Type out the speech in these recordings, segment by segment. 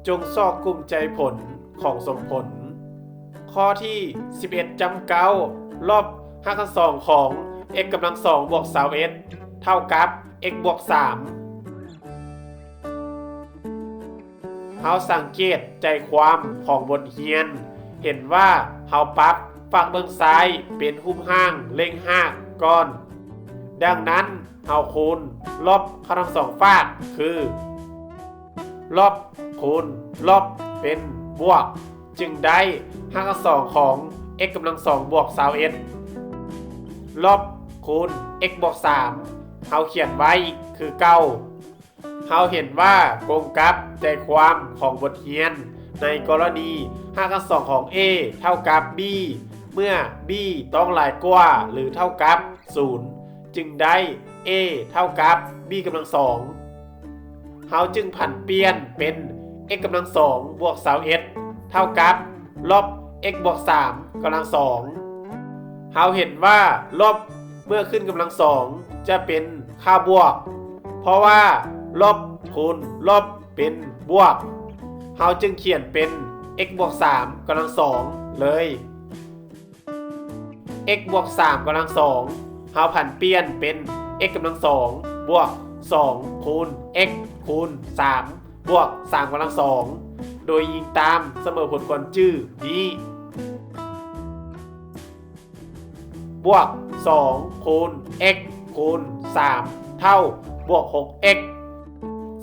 ຈົ່ງຊອກກຸ່ມໃຈຜົນຂອງສົມຜົນ. ຂໍ້ທີສິບເອັດ ຈ້ຳເກົ້າ ລົບຮາກຂັ້ນສອງຂອງ x ກຳລັງສອງບວກຊາວເອັດ ເທົ່າກັບ x ບວກສາມ. ເຮົາສັງເກດໃຈຄວາມຂອງບົດຮຽນ ເຫັນວ່າເຮົາປັບຟາກເບື້ອງຊ້າຍເປັນຮູບຮ່າງເລກຮາກກ່ອນ. ດັ່ງນັ້ນ ເຮົາຄູນລົບເຂົ້າທັງສອງຟາກ ຄື ລົບຄູນລົບເປັນບວກ ຈຶ່ງໄດ້ຮາກຂັ້ນສອງຂອງ x ກຳລັງສອງບວກຊາວເອັດ ລົບຄູນ x ບວກສາມ ເຮົາຂຽນໄວ້ຄືເກົ່າ. ເຮົາເຫັນວ່າກົງກັບໃຈຄວາມຂອງບົດຮຽນ ໃນກໍລະນີຮາກຂັ້ນສອງຂອງ a ເທົ່າກັບ b ເມື່ອ b ຕ້ອງຫຼາຍກວ່າ ຫຼື ເທົ່າກັບສູນ ຈຶ່ງໄດ້ a ເທົ່າກັບ b ກຳລັງສອງ. ເຮົາຈຶ່ງຜັນປ່ຽນເປັນ x ກຳລັງສອງບວກຊາວເອັດ ເທົ່າກັບ ລົບ x ບວກສາມກຳລັງສອງ. ເຮົາເຫັນວ່າລົບເມື່ອຂຶ້ນກຳລັງສອງຈະເປັນຄ່າບວກ ເພາະວ່າລົບຄູນລົບເປັນບວກ. ເຮົາຈຶ່ງຂຽນເປັນ x ບວກສາມກຳລັງສອງເລີຍ. x ບວກສາມກຳລັງສອງ ເຮົາຜັນປ່ຽນເປັນ x ກຳລັງສອງບວກສອງຄູນ x ຄູນສາມບວກສາມກຳລັງສອງ ໂດຍອີງຕາມສະເໝີຜົນຄວນຈື່ນີ້. ບວກສອງຄູນ x ຄູນສາມ ເທົ່າບວກຫົກ x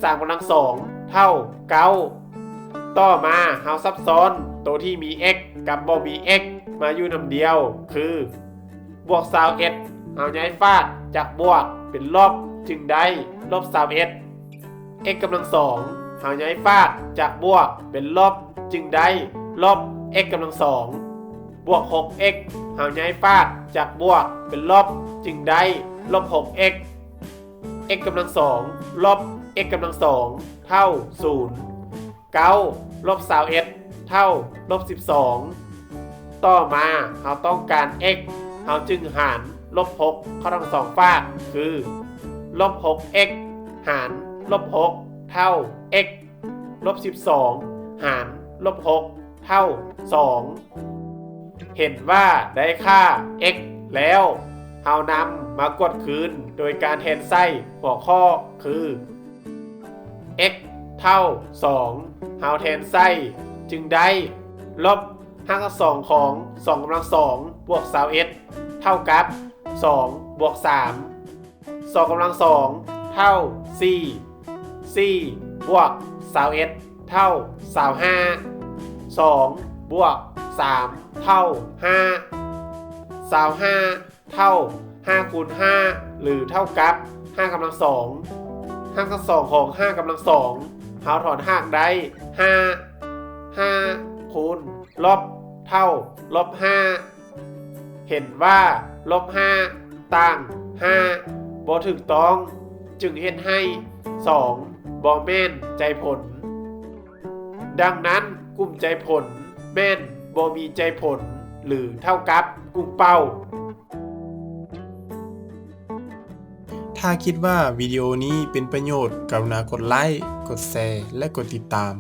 ສາມກຳລັງສອງເທົ່າເກົ້າ. ຕໍ່ມາເຮົາສັບຊ້ອນໂຕທີ່ມີ x ກັບບໍ່ມີ x ມາຢູ່ນຳດຽວ ຄື ບວກຊາວເອັດ ເຮົາຍ້າຍຟາກຈາກບວກເປັນລົບ ຈຶ່ງໄດ້ລົບຊາວເອັດ. x ກຳລັງສອງ ເຮົາຍ້າຍຟາກຈາກບວກເປັນລົບ ຈຶ່ງໄດ້ລົບ x ກຳລັງສອງ. ບວກຫົກ x ເຮົາຍ້າຍຟາກຈາກບວກເປັນລົບ ຈຶ່ງໄດ້ລົບຫົກ x. x ກຳລັງສອງລົບ x ກຳລັງສອງເທົ່າສູນ. ເກົ້າລົບຊາວເອັດເທົ່າລົບສິບສອງ. ຕໍ່ມາເຮົາຕ້ອງການ x ເຮົາຈຶ່ງຫານລົບຫົກເຂົ້າທັງສອງຟາກ ຄື ລົບຫົກ x ຫານລົບຫົກເທົ່າ x ລົບສິບສອງຫານລົບຫົກເທົ່າສອງ. ເຫັນວ່າໄດ້ຄ່າ x ແລ້ວ ເຮົານຳມາກວດຄືນໂດຍການແທນໃສ່ຫົວຂໍ້ຄື x ເທົ່າສອງ ເຮົາແທນໃສ່ ຈຶ່ງໄດ້ລົບຮາກສອງຂອງສອງກຳລັງສອງບວກຊາວເອັດເທົ່າກັບສອງບວກສາມ. ສອງກຳລັງສອງເທົ່າສີ່. ສີ່ບວກຊາວເອັດເທົ່າຊາວຫ້າ. ສອງບວກສາມເທົ່າຫ້າ. ຊາວຫ້າ ເທົ່າຫ້າຄູນຫ້າ ຫຼື ເທົ່າກັບຫ້າກຳລັງສອງ. ຮາກສອງຂອງຫ້າກຳລັງສອງ ເຮົາຖອນຮາກໄດ້ຫ້າ. ຫ້າຄູນລົບເທົ່າລົບຫ້າ. ເຫັນວ່າລົບຫ້າຕ່າງຫ້າບໍ່ຖືກຕ້ອງ ຈຶ່ງເຮັດໃຫ້ສອງບໍ່ແມ່ນໃຈຜົນ. ດັ່ງນັ້ນ, ກຸ່ມໃຈຜົນແມ່ນບໍ່ມີໃຈຜົນ ຫຼື ເທົ່າກັບກຸ່ມເປົ້າ. ຖ້າຄິດວ່າວິດີໂອນີ້ເປັນປະໂຫຍດ, ກະລຸນາກົດໄລ, ກົດແຊ ແລະ ກົດຕິດຕາມ.